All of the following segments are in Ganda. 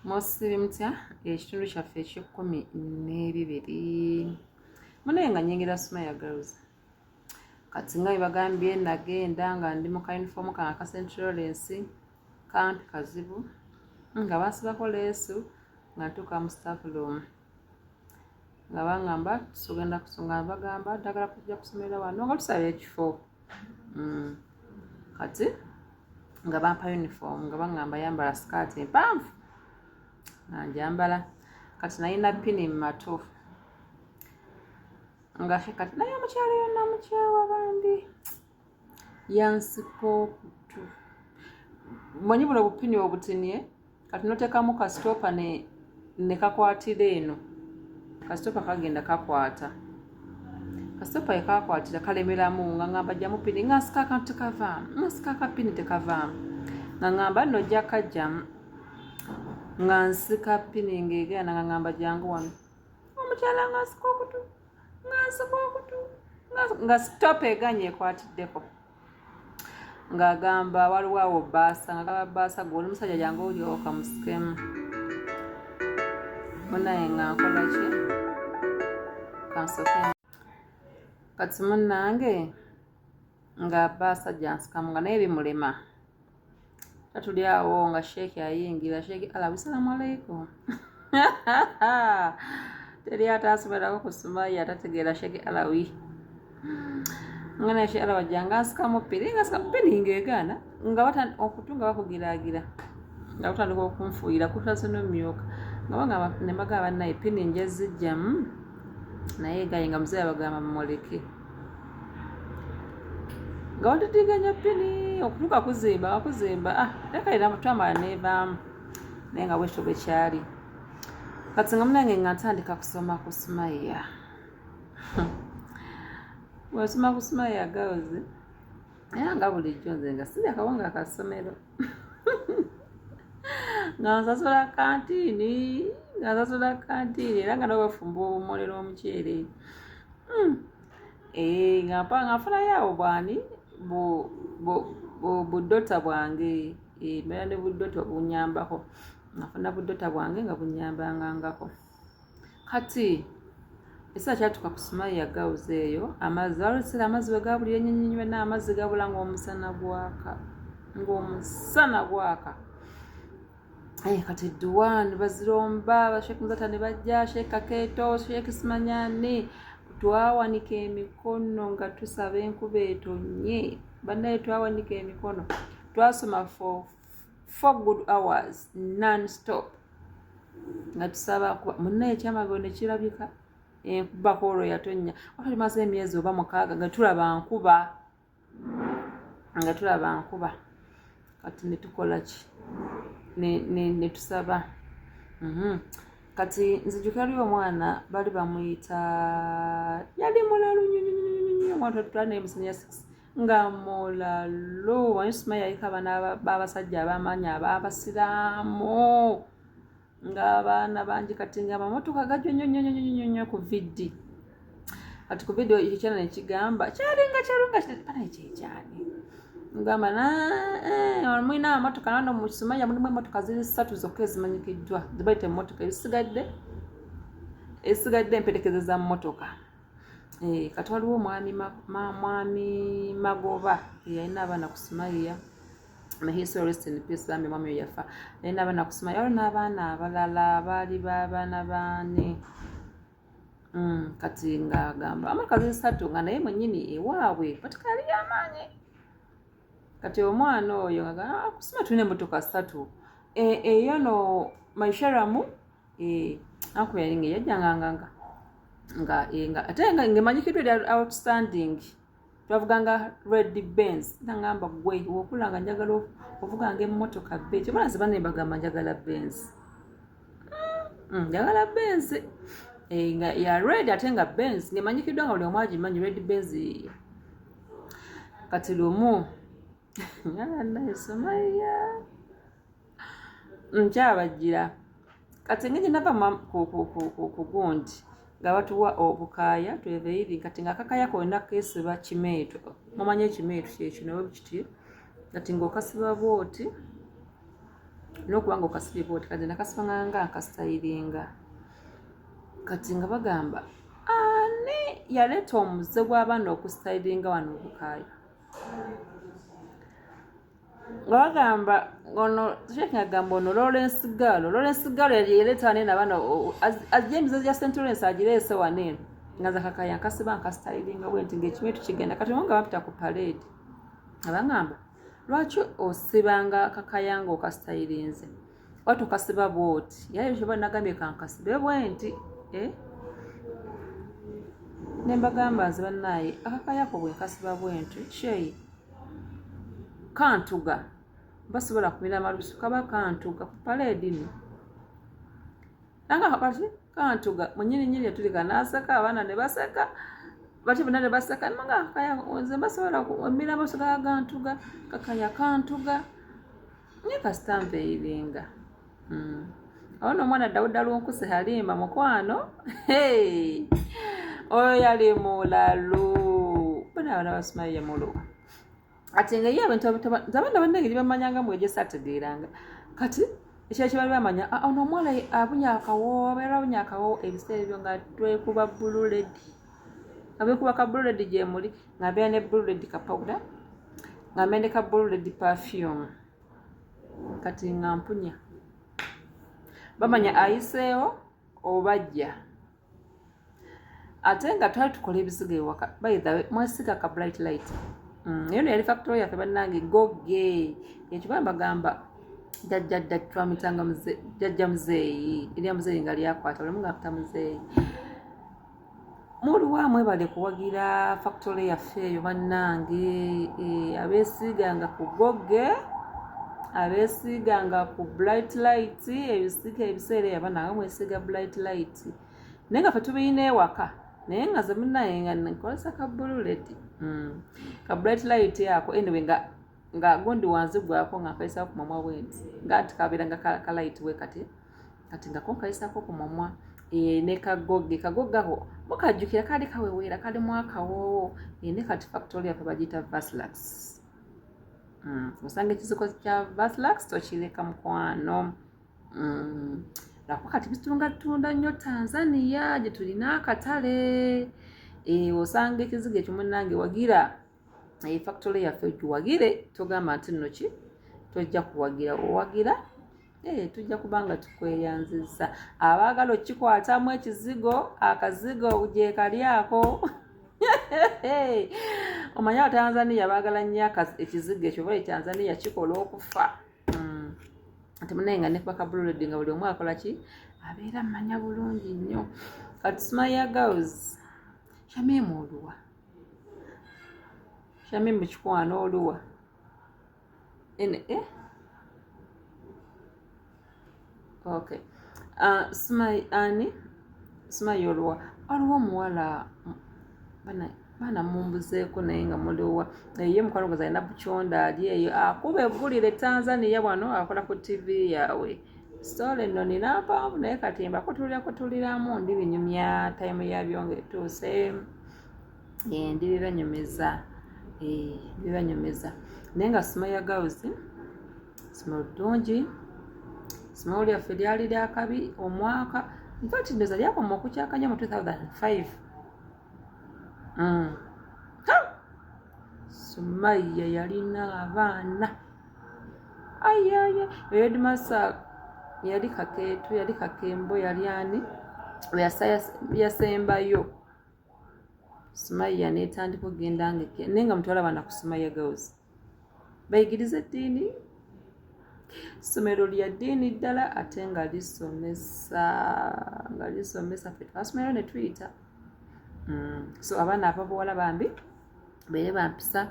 Musiibye mutya? Ekitundu kyaffe eky'ekkumi n'ebibiri. Munaye nga nyingira Sumaya Girls. Kati nga bwe bagambye, nagenda nga ndi mu kayunifoomu kange aka St Lawrence, kampi kazibu, nga bansibako leesu. Nga ntuuka mu staff room, nga bangamba tugenda kusonga, bagamba ddagala kujja kusomera wano, nga tusaba ekifo. Kati nga bampa uniform, nga bangamba yambala sikaati empanvu, nga njambala. Kati nalina pini mu matu, nga kati naye omukyalo yonna mukyawa bambi yansika okutu. Manyi buno bupini obutinye, kati noteekamu kasitopa ne kakwatira eno, kasitopa kagenda kakwata, kasitopa ekakwatira kalemeramu. Nga ngamba jjamu pini, nga nsika akantu tekavaamu, nga nsika akapini tekavaamu, nga ngamba nno ojja kajjamu, nga nsika pini ng'egenda, nga ngamba jangu wano omukyala, nga nsika okutu, nga nsika okutu, nga stop eganye ekwatiddeko, ng'agamba waliwo awo baasa, nga gamba baasa gwe oli musajja, jangu oli okamusikemu. Munaye nga nkola ki? Kansoke. Kati munnange nga baasa jansikamu, nga naye bimulema. Tatuli awo nga sheeki ayingira, Sheeki Alawi, salamu aleikum. Teri ataasomerako ku Sumaya atategeera Sheeki Alawi. Nga naye Sheeki Alawi ajja nga nsikamu pini, nga nsika pini ng'egaana, nga okutu nga bakugiraagira, nga kutandika okunfuuyira kutase n'omumyuka, nga bagamba ne bagamba bannaye pini nja zijjamu, naye gaye nga muzeeyi abagamba mumuleke, nga watutiganya pini okutuuka kuzimba nga kuzimba. Ah, leka era twamala nevaamu, naye nga bwekityo bwe kyali. Kati nga munange nga ntandika kusoma ku Sumaya, bwesoma ku Sumaya Girls, era nga bulijjo nze nga sirya akawunga akasomero, nga nsasula kantiini, nga nsasula kantiini, era nga nobafumba obumole n'omuceere. Eh, nga mpa nga nfunayo awo bwani budota bwange. Eh, mbeera ne budota obunyambako, nafuna budota bwange nga bunyambangangako. Kati ekiseera kyatuka ku Sumaya Girls eyo, amazzi waliwo ekiseera amazzi we gabulira ennyonyi byonna, amazzi gabula ng'omusana gwaka, ng'omusana gwaka. Eh, kati dduwa ne baziromba, basheek Muzata ne bajja, Sheek Kakeeto, Sheek Simanyani, twawanika emikono nga tusaba enkuba etonye. Bannaye twawanika emikono, twasoma for 4 good hours non stop nga tusaba kuba. Munnaye ekyamagero ne kirabika, enkubako olwo yatonnya. Wali tumaze emyezi oba 6 nga tulaba nkuba, nga tulaba nkuba. Kati ne tukola ki? Ne tusaba. Kati nzijukira lyo omwana bali bamuyita, yali mulalu nnyo, omwana twali naye mu senior six, nga mulalu. Wanyi Sumaya yaliko abaana b'abasajja ab'amaanyi ab'abasiraamu, ng'abaana bangi. Kati nga amamotoka gajja nnyo nnyo nnyo nnyo nnyo ku VD. Kati ku video ekyana nekigamba kyalinga kyalunga bana kyekyani, ngamba mulina amamotoka nano mu Sumaya mulimu emotoka ziri ssatu zokka ezimanyikiddwa zibaita emmotoka, ebisigadde ezisigadde emperekeze za mmotoka. Eh, kati waliwo omwami mwami Magoba eyalina abaana ku Sumaya, may he so rest in peace, bambi mwami oyo yafa, yalina abaana ku Sumaya. Waliwo n'abaana abalala baali babaana baani. Kati ng'agamba amakazi ssatu, nga naye mwennyini ewaabwe motoka yali y'amaanyi. Kati omwana oyo nga ah, kusoma tulina emmotoka ssatu, eyo no Maisharamu anku yali nga yajjanga nga ate nga ng'emanyikiddwa eri outstanding, twavuganga red Benz. Nagamba gwe wokula nga njagala ovuganga emmotoka Benz. Obala nze banne bagamba njagala Benz. Njagala Benz, nga ya red, ate nga Benz ng'emanyikiddwa nga buli omu agimanyi, red Benz. Kati lumu Sumaya nkyabajjira, kati engeri nava ku gundi nga batuwa obukaaya tweveiri, kati nga akakaaya konna kesiba kimeetu. Mumanyi ekimeetu kyekino? Kiti kati ng'okasiba bwoti. N'okuba nga okasibye bwoti, kati nakasibanga nga nkasitayiringa. Kati nga bagamba ani yaleeta omuze gw'abaana okusitayiringa wano obukaaya, nga bagamba ono sheikh agamba ono Lawrence Galo, Lawrence Galo yaleeta wano eno abaana ajja emize gya St Lawrence agireese wano eno, nga nze akakaya nkasiba nkasitayiringa bwe nti ng'ekimyu tukigenda. Kati nga bapita ku parade nga bagamba, lwaki osibanga akakaya nga okasitayirinze, oba tokasiba bwoti? Yaye kyoba nagambye kankasibe bwe nti, eh? Ne mbagamba nze bannaaye akakayako bwe nkasiba bwe nti sheyi kantuga, basobola kumira amalusu, kaba kantuga ku paleedi nno nanga kati kantuga munyini nyini yatulika n'aseka, abaana ne baseka bati bonna ne baseka nga akakaya nze mbasobola emira amalusu gaba gantuga, kakaya kantuga naye kasita nveeyiringa. Awo nno omwana Dawuda Lunkuse Halimba mukwano, oyo yali mulalu, bona abaana basumayo yamuluwa ati nga ye abantu abaana bannange gye bamanyanga mwegye saategeeranga. Kati ekirala kye bali bamanya, ah, ono omuwala abunya akawoowo, abeera abunya akawoowo. Ebiseera ebyo nga twekuba Blue Lady, nga beekuba ka Blue Lady gyemuli, nga mbeera ne Blue Lady ka powder, nga mbeera ne ka Blue Lady perfume. Kati nga mpunya, bamanya ayiseewo obajja, ate nga twali tukola ebizigo ewaka. By the way, mwesiga ka Bright Light. Eyo no yali factory yaffe bannange, goge ekyo bambagamba jajja dda twamitanga jajja muzeeyi, erya muzeeyi nga lyakwata buli nga akuta muzeeyi muliwa. Mwebale kuwagira factory yaffe eyo bannange. Abeesiiganga ku goge, abeesiiganga ku Bright Light, ebisiga ebiseera ebyo abananga mwesiiga Bright Light, naye nga ffe tubiyina ewaka, naye nga ze munaye nga nkozesa ka Blue Lady, ka Bright Light ako. Anyway, nga gundi wanzi gwako nga nkayisako ku mamwa bwenti, nga nti kabeera nga ka light we kati kati nga ko nkayisako ku mamwa. Ne kagoge, kagoge ako mukajjukira, kali kaweweera, kalimu akawoowo. Ne kati factory yaffe bagiyita Vaslax. Osanga ekizigo kya Vaslax tokireka mukwano. Lwakuba kati bitungatunda nnyo Tanzania gye tulina akatale. Osanga ekizigo ekyo munnange, wagira factory yaffe, ogiwagire. Togamba nti nno ki tojja kuwagira, owagira, tujja kuba nga tukweyanzizza. Abaagala okikwatamu ekizigo, akazigo gyekali ako. Omanyi Abatanzania baagala nnyo ekizigo ekyo, oba Etanzania kikola okufa. Ati munaye nga nekuba ka Blue Lady nga buli omu akola ki abeera mmanya bulungi nnyo. Kati Sumaya Girls, Shamimu oluwa, Shamimu kikwano oluwa ene, eh? Okay. Sumai ani, Sumaya oluwa, waliwo omuwala baana mumbuzeeko naye nga muliwa ye mukwano gwe Zainabu Kyonda ali eyo akuba eggulire Tanzania wano akola ku TV yaabwe. Story nno nina mpanvu, naye kati mbakutulira kutuliramu, ndi binyumya time yabyo ng'etuuse. Ndi bibanyumiza, bibanyumiza, naye nga Sumaya Girls somero ddungi, somero lyaffe lyali lyakabi omwaka, infact ndoza lyakoma okukyakanya mu 2005. Sumaya yalina abaana ayaya, headmaster yali Kakeeto, yali Kakembo, yali ani yasembayo. Sumaya netandika okugenda nga naye nga mutwala abaana ku Sumaya Girls bayigiriza eddiini, ssomero lya ddiini ddala, ate nga lisomesa, nga lisomesa. Ffe twasomero ne tuyita. So abaana ababuwala bambi beere bampisa.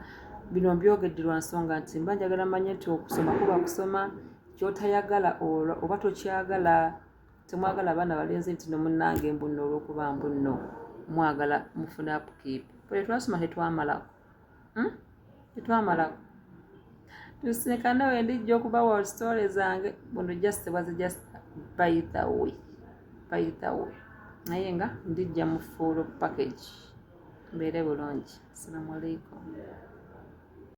Bino mbyogedde lwa nsonga nti mba njagala manye nti okusoma kuba kusoma, kyotayagala oba tokyagala. Temwagala abaana balenzi nti no munnange mbu nno olwokuba mbu nno mwagala mufune upkeep. Bwe twasoma tetwamalako, Tetwamalako. Tusinkane we ndijja okubawa story zange. Buno just was just by the way, by the way, naye nga ndijja mu full package. Mbeere bulungi. Assalamu alaikum.